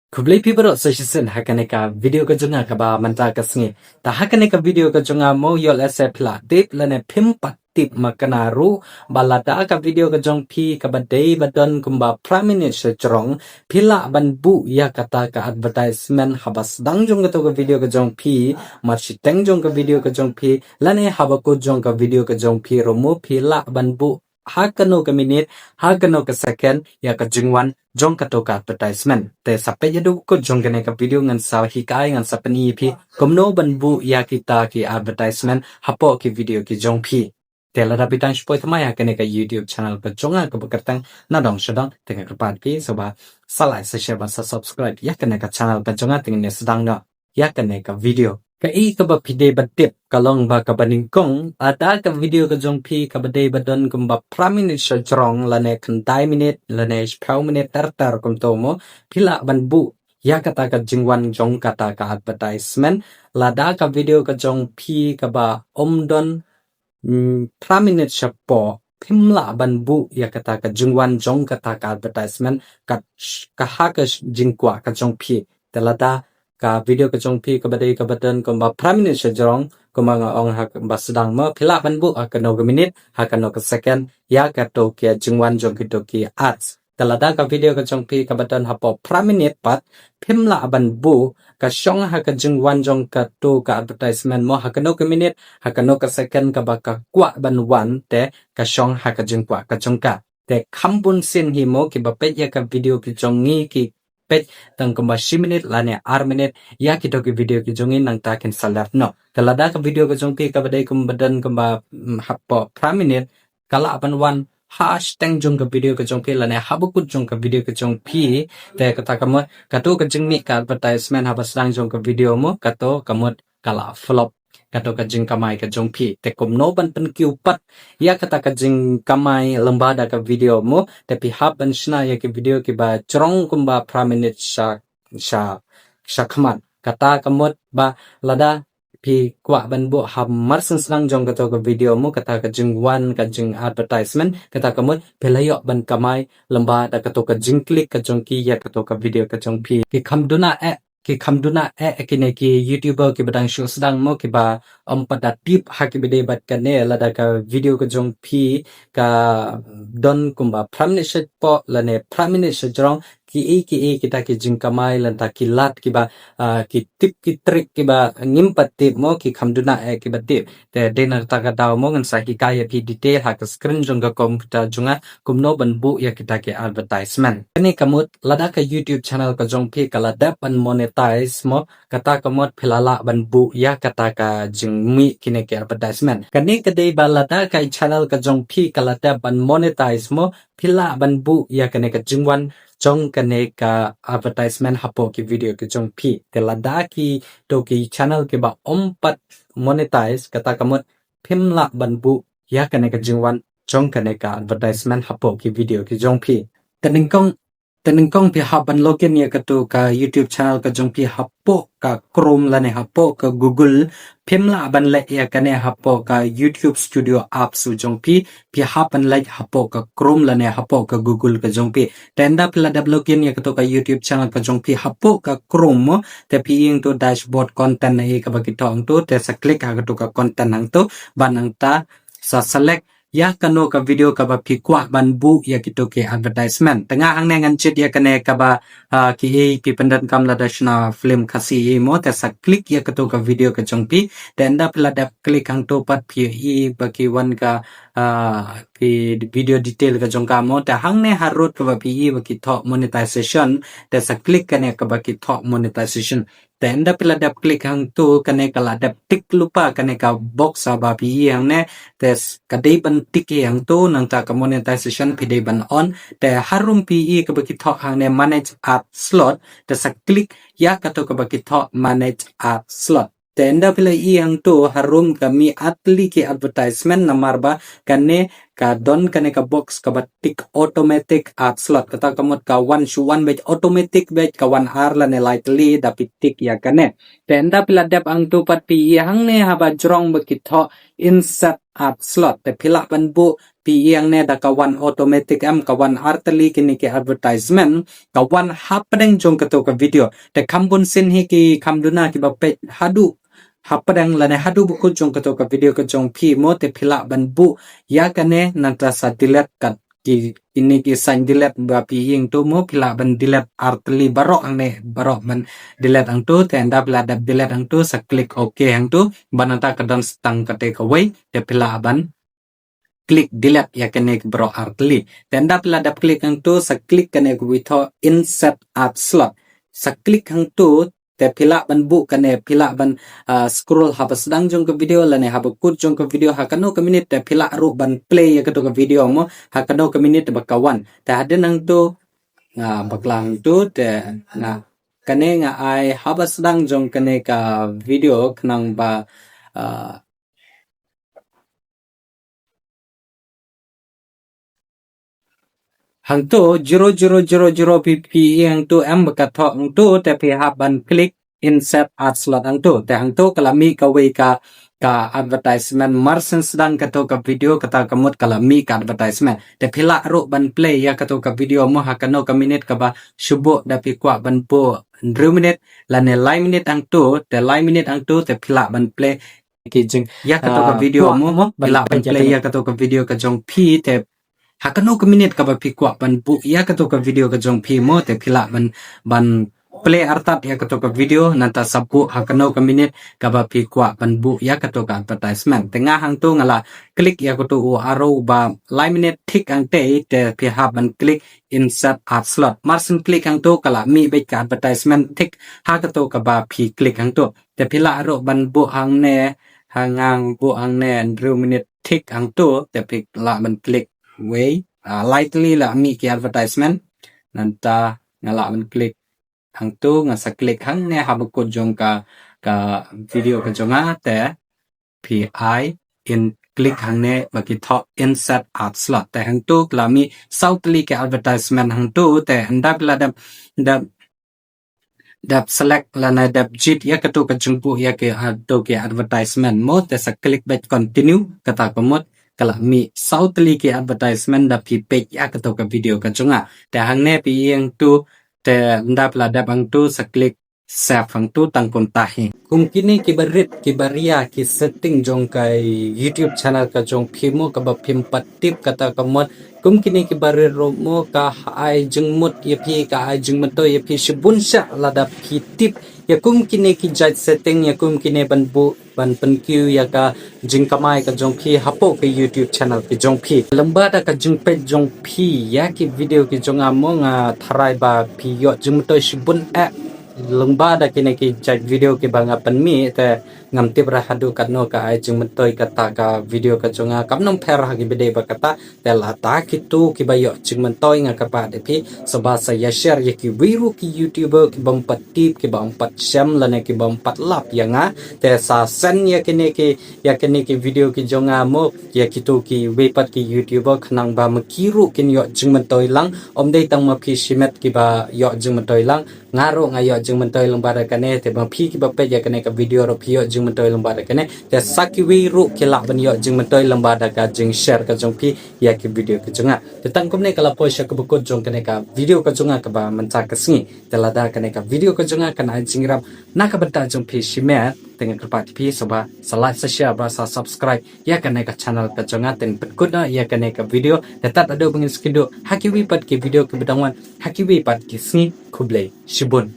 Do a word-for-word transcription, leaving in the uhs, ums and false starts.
Khublei phi baroh sa shisien ha kane ka video ka jong nga kaba mynta ka sngi. Ta ha kane ka video ka jong nga mo ïoh lehse phi la tip lane phim pat tip ma kane ruh ba lada ka video ka jong phi kaba dei ba don kumba phra minit sha jrong phi lah ban buh ïa kata ka advertisement haba sdang jong kato ka video ka jong phi, mar shiteng jong ka video ka jong phi lane haba kut jong ka video ka jong phi ruh mo phi lah ban buh ha kano ka minit, ha kano ka second ïa ka jingwan jong kato ka advertisement. Te sa peit haduh kut jong kane ka video ngan sa hikai ngan sa pyni ïa phi kumno ban buh ïa kita ki advertisement hapoh ki video ki jong phi. Te lada phi dang shu poi thymmai ha kane ka YouTube channel ka jong nga kaba kyrteng Nadong Shadong te nga kyrpad phi sa ba sa like sa share bad sa subscribe ïa kane ka channel ka jong nga te ngin ïa sdang noh ïa kane ka video. Kaei kaba phi dei ban tip ka long ba kaba nyngkong lada ka video ka jong phi kaba dei ba don kumba phra minit sha jrong lane khyndai minit lane shiphew minit ter ter kumto mo phi lah ban buh ïa kata ka jingwan jong kata ka advertisement. Lada ka video ka jong phi kaba ym don mm, phra minit shapoh phim lah ban buh ïa kata ka jingwan jong kata ka advertisement kat sh- ka ha ka sh- jingkwah ka jong phi. Te lada ka video ka jong phi kaba dei kaba don kumba phra minit sha jrong kumba nga ong ha ba sdang mo phi lah ban buh ha kano ka minit ha kano ka second ïa kato ka jingwan jong kito ki ads. Te lada ka video ka jong phi kaba don hapoh phra minit pat phim lah ban buh ka shong ha ka jingwan jong kato ka advertisement mo ha kano ka minit ha kano ka second kaba ka kwah ban wan te ka shong ha ka jingkwah ka jong ka. Te kham bun sien hi mo kiba peit ïa ka video ki jong ngi ki peit tang kumba shi minit lane ar minit ïa kito ki video ki jong ngi nangta kin sa lap noh. Te lada ka video ka jong phi kaba dei kumba don kumba mm, hapoh phra minit ka lah ban wan ha shiteng jong ka video ka jong phi lane ha bakut jong ka video ka jong phi. Te kata ka mut kato ka jingmih ka advertisement haba sdang jong ka video mo kato ka mut ka lah flop kato ka jingkamai ka jong phi. Te kumno ban pynkiew pat ïa kata ka jingkamai lyngba da ka video mo te phi hap ban shna ïa ki video kiba jrong kumba phra minit sha sha sha khmat. Kata ka mut ba lada phi kwah ban buh ha mar sdang jong kato ka video mo kata ka jingwan ka jing advertisement kata ka mut phi la ïoh ban kamai lyngba da kato ka jingklik ka jong ki ïa kato ka video ka jong phi. Ki kham duna eh ki kham duna eh kine ki YouTuber kiba dang shu sdang mo kiba ym pat da tip ha kiba dei bad kane lada ka video ka jong phi ka don kumba phra minit shapoh lane phra minit sha jrong ki ei ki ei kita ki jingkamai lane ta ki lad kiba ah, ki tip ki trik kiba ngim pat tip mo ki kham duna eh kiba tip. Te dei na kata ka daw mo ngan sa hikai ïa phi detail ha ka screen jong ka computer jong nga kumno ban buh ïa kita ki advertisement. Kane ka mut lada ka YouTube channel ka jong phi ka la dep ban monetize mo kata ka mut phi la lah ban buh ïa kata ka jingmih kine ki advertisement. Kane ka dei ba lada ka channel ka jong phi ka la dep ban monetize mo phi lah ban buh ïa kane ka jingwan jong kane ka advertisement hapoh ki video ki jong phi. Te lada kito ki channel kiba ym pat monetize kata ka mut phim lah ban buh ïa kane ka jingwan jong kane ka advertisement hapoh ki video ki jong phi. Te nyngkong te nyngkong phi hap ban login ïa kato ka YouTube channel ka jong phi hapoh ka Chrome lane hapoh ka Google. Phim lah ban leh ïa kane hapoh ka YouTube Studio apps u jong phi. Phi hap ban leh hapoh ka Chrome lane hapoh ka Google ka jong phi. Te ynda phi la dep login ïa kato ka YouTube channel ka jong phi hapoh ka Chrome mo te phi ïeng to dashboard content na ïa kaba ki thok to te sa click ha kato ka content hangto ban nangta sa select ïa kano ka video kaba phi kwah ban buh ïa kito ki advertisement. Te nga hangne ngan check ïa kane kaba ah, ki ei phi pyndonkam lada shna film Khasi ei mo te sa click ïa kato ka video ka jong phi. Te ynda phi la dep click hangto pat phi ei ba ki wan ka ah, ki video detail ka jong ka mo te hangne harud kaba phi ei ba ki thok monetization te sa click kane kaba ki thok monetization. Te ynda phi la dep click hangto kane ka la dep tick lypa kane ka box ba phi ei hangne te ka dei ban tick ei hangto nangta ka monetization phi dei ban on. Te harum phi ei kaba ki thok hangne manage ad slot te sa click ïa kato kaba ki thok manage ad slot. Te ynda phi la ei hangto harum ka mih ar tylli ki advertisement namar ba kane ka don kane ka box kaba tick automatic ad slot kata ka mut ka wan shu wan beit automatic beit ka wan ar lane lai tylli da phi tick ïa kane. Te ynda phi la dep hangto pat phi ei hangne haba jrong ba ki thok insert ad slot te phi lah ban buh Phi ïeng ne da ka wan automatic em, ka wan artylli kine ki advertisement, ka wan hapdeng jong kato ka video. Te kham bun sien hi ki kham duna kiba peit haduh hapdeng lane haduh bakut jong kato ka video ka jong phi mo, te phi lah ban buh ïa kane nangta sa delete kat ki, kine ki sign delete ba phi ïeng tu mo, phi lah ban delete artylli baroh hangne, baroh ban delete hangtu. Te ynda phi la dep delete hangtu sa click okay hangtu, ba nangta ka don tang kata kawei, te phi lah ban click delete ïa kane ka baroh artylli. Te ynda phi la dep click hangtu sa click kane ka wei thoh insert ad slot. Sa click hangtu te phi lah ban buh kane, phi lah ban, ah, scroll haba sdang jong ka video lane haba kut jong ka video ha kano ka minit, te phi lah ruh ban play ïa kato ka video mo ha kano ka minit ba ka wan. Te hadien hangtu, ah, bakla hangtu te nga, kane nga ai haba sdang jong kane ka video khnang ba, ah, hangtu zero zero zero zero phi phi ïeng tu em ba ka thoh hangtu, te phi hap ban click insert ad slot hangtu. Te hangtu ka la mih kawei ka, ka advertisement. Mar shen sdang kato ka video kata ka mut ka la mih ka advertisement. Te phi lah ruh ban play ïa kato ka video mo ha kano ka minit kaba shu buh, da phi kwah ban buh hynriew minit lane lai minit hangtu, te lai minit hangtu te phi lah ban play ki jing ïa kato ka, ah, video mo, mo, phi lah ban play ïa kato ka video ka jong phi. Te ha kano ka minit kaba phi kwah ban buh ïa kato ka video ka jong phi mo, te phi lah ban, ban play artat ïa kato ka video nangta sa buh ha kano ka minit kaba phi kwah ban buh ïa kato ka advertisement. Te nga hangtu nga la click ïa kato u arrow ba lai minit thik hangtei, te phi hap ban click insert ad slot. Mar shen click hangtu ka la mih beit ka advertisement thik ha kato kaba phi click hangtu. Te phi lah ruh ban buh hangne, ha nga buh hangne hynriew minit thik hangtu, te phi lah ban click wei. Ah, lai tylli la mih ki advertisement. Nangta nga lah ban click hangtu, nga sa click hangne haba kut jong ka, ka video ka jong nga, te phi ai in click hangne ba ki thoh insert ad slot. Te hangtu ka la mih saw tylli ki advertisement hangtu, te ynda phi la dep, dep dep select lane dep jied ïa kato ka jingbuh ïa ki, ah, to ki advertisement mo, te sa click beit continue, kata ka mut ka la mih saw tylli ki advertisement da phi peit ïa kato ka video ka jong nga. Te hangne phi ïeng tu, te ynda phi la dep hangtu sa click save hangtu tang kumta hi. Kum kine kiba rit kiba ria ki setting jong ka YouTube channel ka jong phi mo, kaba phim pat tip, kata ka mut kum kine kiba rit ruh mo ka ai jingmut ïa phi, ka ai jingmyntoi ïa phi shibun shah lada phi tip ïa kum kine ki jait setting, ïa kum kine ban buh ban pynkiew ïa ka jingkamai ka jong phi hapoh ka YouTube channel ka jong phi. Lyngba da ka jingpeit jong phi ïa ki video ki jong nga mo, nga tharai ba phi ïoh jingmyntoi shibun eh lyngba da kine ki jait video kiba nga pynmih. Te ngam tip re haduh katno ka ai jingmyntoi kata ka video ka jong nga, kam nym pher ha kiba dei ba kata. Te lada kito kiba ïoh jingmyntoi nga kyrpad ïa phi sngewbha sa ïa share ïa kiwei ruh ki YouTuber kibym pat tip, kibym pat shem lane kibym pat lap ïa nga. Te sa send ïa kine ki, ïa kine ki video ki jong nga mo ïa kito kiwei pat ki YouTuber khnang ba ma ki ruh kin ïoh jingmyntoi lang. Ym dei tang ma phi shimet kiba ïoh jingmyntoi lang, nga ruh nga ïoh jingmyntoi lyngba da kane. Te ma phi kiba peit ïa kane ka video ruh phi ïoh jingmyntoi lyngba da kane. Te sa kiwei ruh ki lah ban ïoh jingmyntoi lyngba da ka jingshare ka jong phi ïa ki video ka jong nga. Te tang kumne ka la poi sha kaba kut jong kane ka video ka jong nga kaba mynta ka sngi. Te lada kane ka video ka jong nga kan ai jingïarap na ka bynta jong phi shimet, te nga kyrpad ïa phi sngewbha sa like, sa share bad sa subscribe ïa kane ka channel ka jong nga. Te pynkut noh ïa kane ka video. Te tad haduh ba ngin sa kynduh ha kiwei pat ki video kiba dang wan ha kiwei pat ki sngi. Khublei shibun.